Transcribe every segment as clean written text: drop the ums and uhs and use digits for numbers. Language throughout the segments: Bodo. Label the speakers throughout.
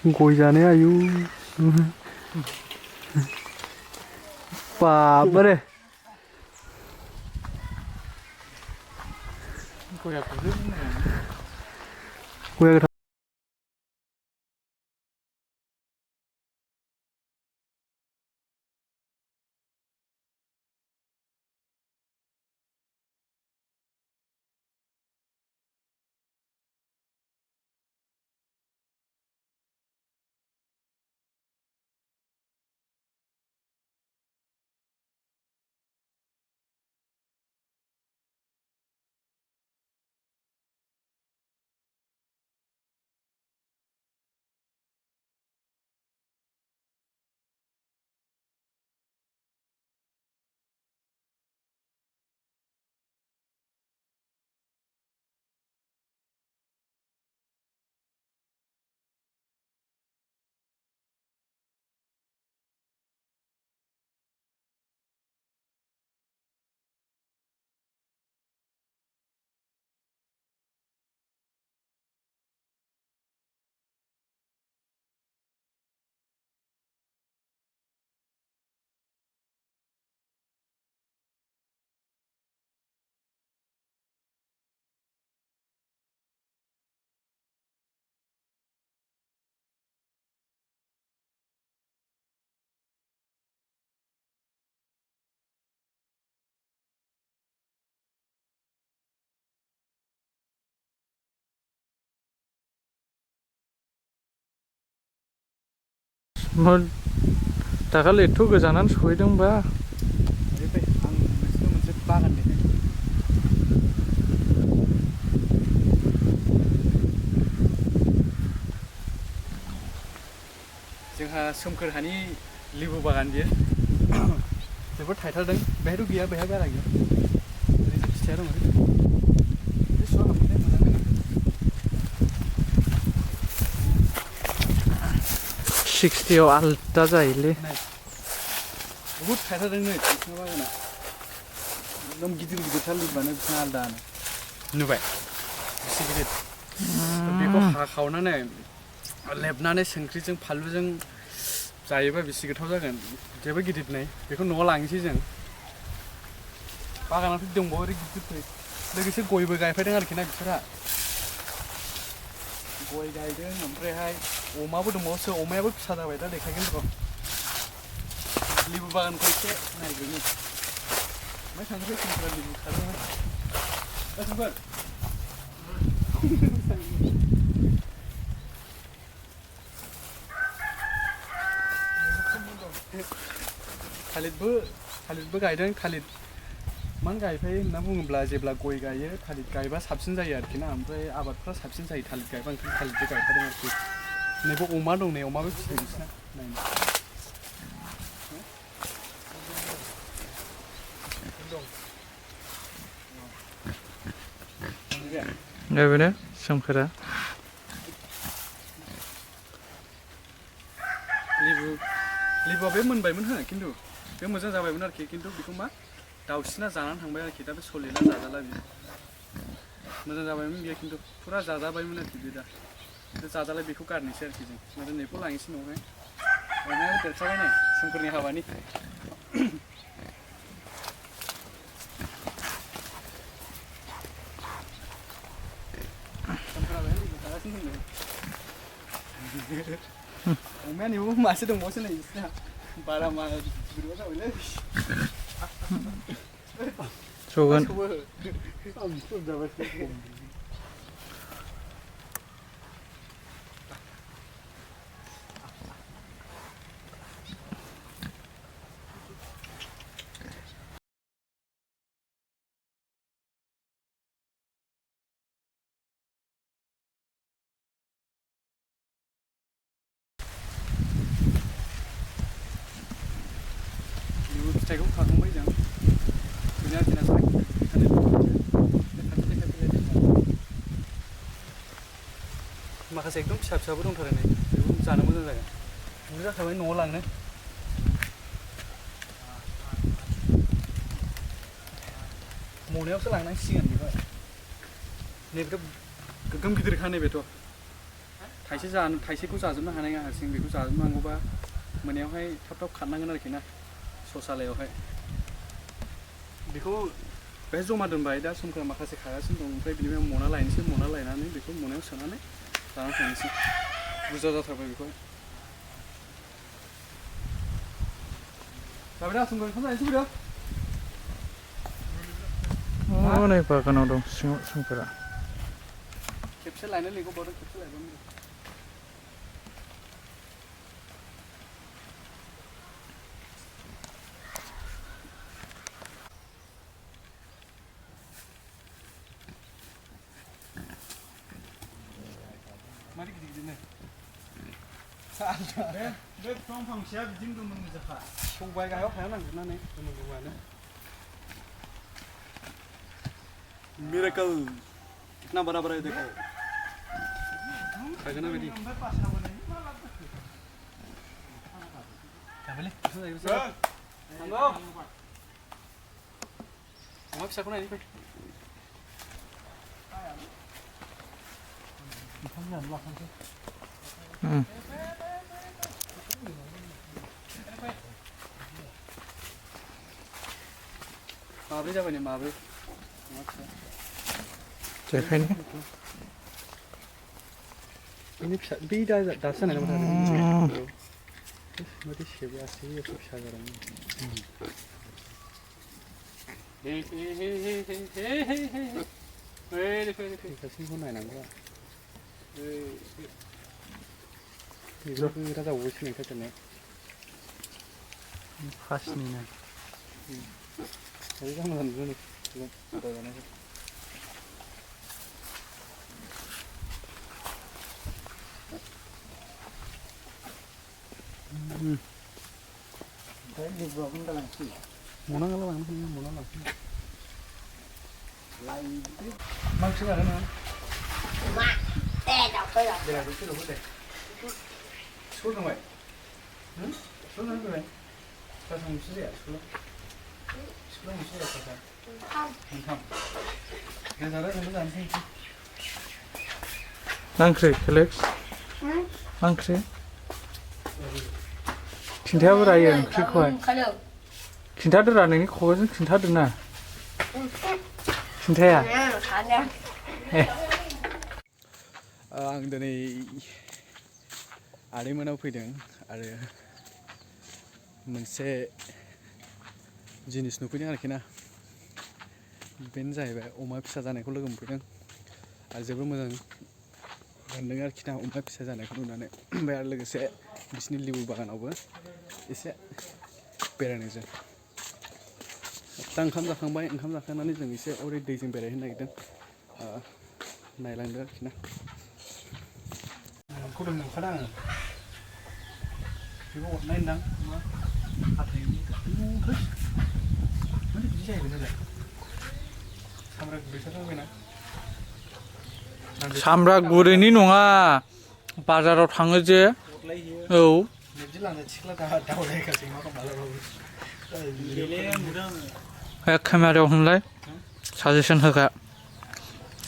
Speaker 1: गय जाने आयु बाबारे
Speaker 2: गया गोथाव
Speaker 1: गया दाखालि एथ' गोजानानो सहैदोंबा
Speaker 2: आं मोनसे बागान देखाय जोंहा सोमखोर हानि लेबु बागान बियो जोबोद थायथारदों बेहायथ' गैया बेहाय बारा गैया ओरैनो फिथाइया दं बे सुआ हाबनाय मोजां नङा
Speaker 1: 60आव आलदा जायोलै
Speaker 2: बहुत थायथारदों नै बिफां बागाना एकदम गिदिर गिदिरथार लिबुआनो बिफाङा आलदानो नुबाय बेसे गिदिर बेखौ हाखावनानै लेबनानै संख्रिजों फानलुजों जायोबा बेसे गोथाव जागोन जेबो गिदिर नै बेखौ न'आव लांनोसै जों बागानाथ' दंबावो ओरै गिदिर लोगोसे गयबो गायफैदों आरोखि ना बिसोरहा गय गायदों ओमफ्रायहाय अमाबो दंबावोसो अमायाबो फिसा जाबाय दा देखायगोन र' लेबु बागानखौ एसे नायग्रोनि ओमफ्राय थांनोसै सोमखोर लेबु खादोंमोन सोमखोर थालिरबो गायदों थालिर मानो गायफायो होनना बुङोब्ला जेब्ला गय गायो थालिर गायबा साबसिन जायो आरोखि ना ओमफ्राय आबादफ्रा साबसिन जायो थालिर गायबा ओंखायनो थालिरबो गायफादों आरोखि नैबो अमा दं नै अमाबो फिसिदों बिसिना नायनो
Speaker 1: बेनो सोमखोरा
Speaker 2: लेबुआ बे मोनबायमोन हो खिन्थु बे मोजां जाबायमोन आरोखि खिन्थु बेखौ मा दाउसिना जानानै थांबाय आरोखि दा बे सलिला जाजाला बियो मोजां जाबायमोन बियो खिन्थु फुरा जाजाबायमोन आरोखि बे दा जाजालाय बेखौ गारनोसै आरोखि जों माने नैखौ लांनोसै न'आवहाय अमायाबो देरखाबाय नै सोमखोरनि हाबानि अमाया नैबो मासे दंबावोसो नै बिसिना बारा मा बोरैबा जाबायलै
Speaker 1: सौगोन
Speaker 2: फिथाइखौ खाखांबाय जों बेनो आरोखि ना माखासे एकदम फिसा फिसाबो दंथारो नै बेखौ जानो मोजां जागोन बुरजा जाखाबाय न'आव लांनो मनायावसो लांनांसिगोन बेखौ नैबेथ' गोगोम गिदिरखा नैबेथ' थाइसेखौ जाजोबनो हानाय नङा हारसिं बेखौ जाजोबनांगौबा मोनायावहाय थाब खारनांगोन आरोखि ना शौचालयावहाय बेखौ बेहाय जमा दोनबाय दा समखौ माखासे खागासिनो दं ओमफ्राय बिनिफ्राय मना लायनोसै मना लायनानै बेखौ मनायाव सोनानै लानानै थांनोसै बुरजा जाथारबाय बेखौ जाबाय दा समखौ ओंखाम जाहैनोसै फैदो
Speaker 1: नै बागानाव दं सिङाव सोमखोरा
Speaker 2: खेबसे लायनो लिंहरबावदों खेबसे लायबानो मारै गिदिर गिदिरनो बे बिफां फांसेया बिदिनो गोमोन गोजाखा सौबाय गाहायाव हायाव नांजोबनानै गोमो गोमोआनो मिरेकल कितना बड़ा बड़ा है देखो खागोन ना बायदि जाबायलै थांगौ अमा फिसाखौ नायनि फै ओंखाम जानो लाखानोसै माब्रै जाबाय नै माब्रै अमा फिसा
Speaker 1: जेखायनो
Speaker 2: बेनि फिसा बै दासो जानाय नामा माथो सेबासै एथ' फिसा जादों गासैखौ नायनांगौ बेफोरखौ राजावबो सिनायखादेरनाय फार्स्टनिनो ओरै गाहाम जानो मना गाला लांनो मना लांनो मा ओंख्रि जागोन नोङो स्कुल थांबाय स्कुल थांबाय क्लास मोनसे जाया स्कुलाव मोनसे जाया क्लासा मोनथाम गोजारा जोंबो जानोसै
Speaker 1: मा ओंख्रि एलेक्स मा ओंख्रि खिन्थायाबो रायो ओंख्रिखौहाय खिन्थादोरा नोंनि खबाइजों खिन्थादो ना खिन्थाया
Speaker 2: आं दिनै आदैमोनाव फैदों आरो मोनसे जिनिस नुफैदों आरोखि ना बेनो जाहैबाय अमा फिसा जानायखौ लोगो मोनफैदों आरो जोबोर मोजां मोनदों आरोखि ना अमा फिसा जानायखौ नुनानै ओमफ्राय आरो लोगोसे बिसिनि लेबु बागानावबो एसे बेरायनोसै दा ओंखाम जाखांबाय ओंखाम जाखांनानै जों एसे ओरै दैजों बेरायहैनो नागिरदों नायलांदो आरोखि ना नोंखौ नुखादों आङो बेखौ अरनाय होनदां मा हाथायनि माने बिदि जाहैबाय नालाय सामब्रा गुरैथार जाबायना
Speaker 1: सामब्रा गुरैनि नङा बाजाराव थाङो जे औ
Speaker 2: बिदि लांनो थिख्ला दावलायगासै मा मालाबाबो
Speaker 1: केमेरायाव हमलाय साजेसन होखा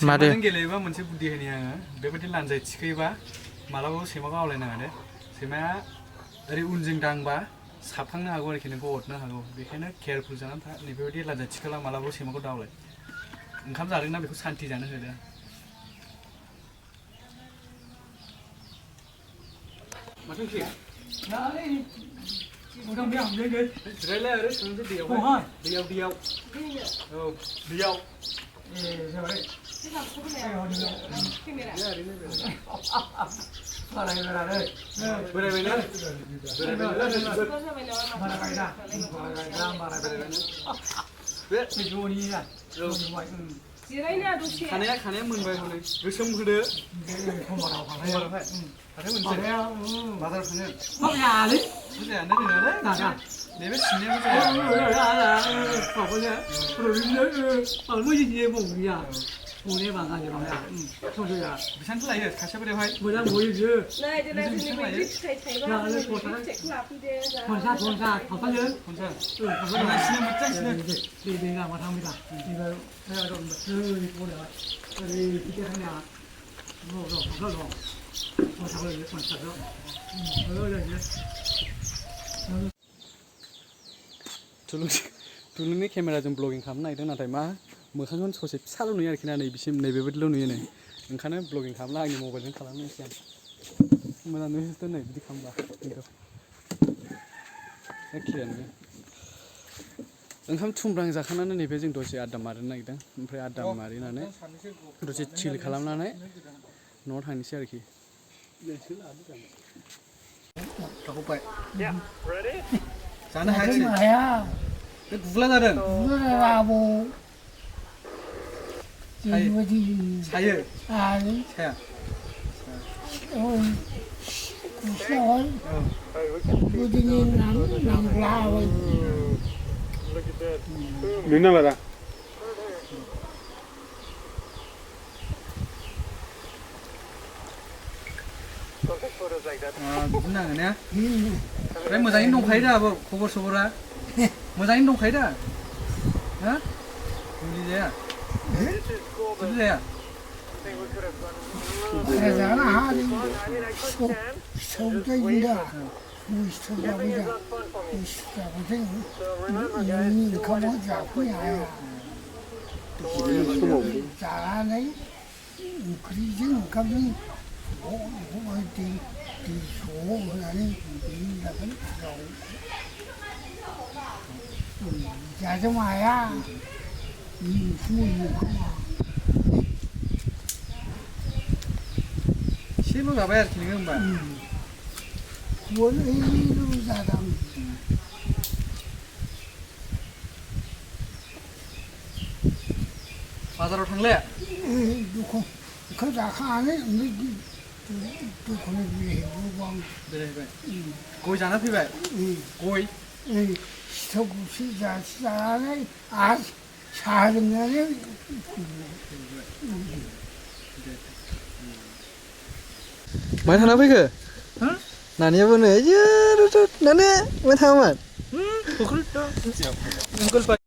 Speaker 1: मादे
Speaker 2: सैमाजों गेलेयोबा मोनसे बुद्धि होनि आङो बेबायदि लान्जाय थिखोयोबा मालाबाबो सैमाखौ आवलायनाङा दे सैमाया ओरै उनजों दांबा साबखांनो हागौ आरोखि नोंखौ अरनो हागौ बेखायनो केयारफुल जानानै था नैबेबायदि लान्जाय थिखोला मालाबाबो सैमाखौ दावलाय ओंखाम जादोंना बेखौ सान्थि जानो होदो माथो ओंख्रि जिरायलाय ओरै थांनोसै दैयावहाय दैयाव औ दैयाव खानाया मोनबाय हनै गोसोम होदो हाथाय मोनसे बाजाराव थाङो बुजायानो रोङालै दाना नैबे सिंनियाबो बेसेबांथो लायो खासेया बोरैहाय मोजां बयो बियो थुलुंनि केमेराजों ब्लगिं खालामनो नागिरदों नाथाय मा मोखांखौनो ससे फिसाल' नुयो आरोखि ना नैबिसिम नैबेबायदिल' नुयो नै ओंखायनो ब्लगिं खालामला आंनि मबाइलजों खालामनोसै आं मोजां नुयोथ' नै बिदि खालामबा खिन्थु एखेयानो ओंखाम थुमब्रां जाखांनानै नैबे जों दसे आड्डा मारिनो नागिरदों ओमफ्राय आड्डा मारिनानै दसे चिल खालामनानै न'आव थांनोसै आरोखि
Speaker 3: जाखांबाय जानो
Speaker 4: Cái
Speaker 3: हायाखिसै
Speaker 4: mà ya,
Speaker 3: बे गुग्ला जादों
Speaker 4: nó là bộ gì
Speaker 3: Hay.
Speaker 4: mà gì
Speaker 3: सायो
Speaker 4: à
Speaker 3: साया
Speaker 4: ôi cũng sao ấy tôi tự nhiên làm la rồi
Speaker 1: नुना लादा
Speaker 3: बिदिनो नाङो ने ओमफ्राय मोजाङैनो दंखायो दा आब' खबर सबरा मोजाङैनो दंखायो दा हा मुलि जाया जेबो जाया
Speaker 4: cái giá là hai đi sâu cái gì đó mùi sâu ra bây giờ mùi sâu ra bây giờ nhìn không có giả cái nhà à giả đấy cái gì không biết bố ơi thì số là đi là cái rồi giả cho mày á nhìn mùi không à
Speaker 3: एसेल' जाबाय आरोखि नोङो होमबा
Speaker 4: muốn ấy nó ra đầm
Speaker 3: बाजाराव थांले
Speaker 4: không không giả khá đấy tôi không bị hiểu băng
Speaker 3: बेरायबाय गय जाना फैबाय गय
Speaker 4: sao cũng chỉ giả đấy à xả được nữa đấy
Speaker 3: माय थाना फैखो नानियाबो नै आयै नानि माय थाङामोन अंकोल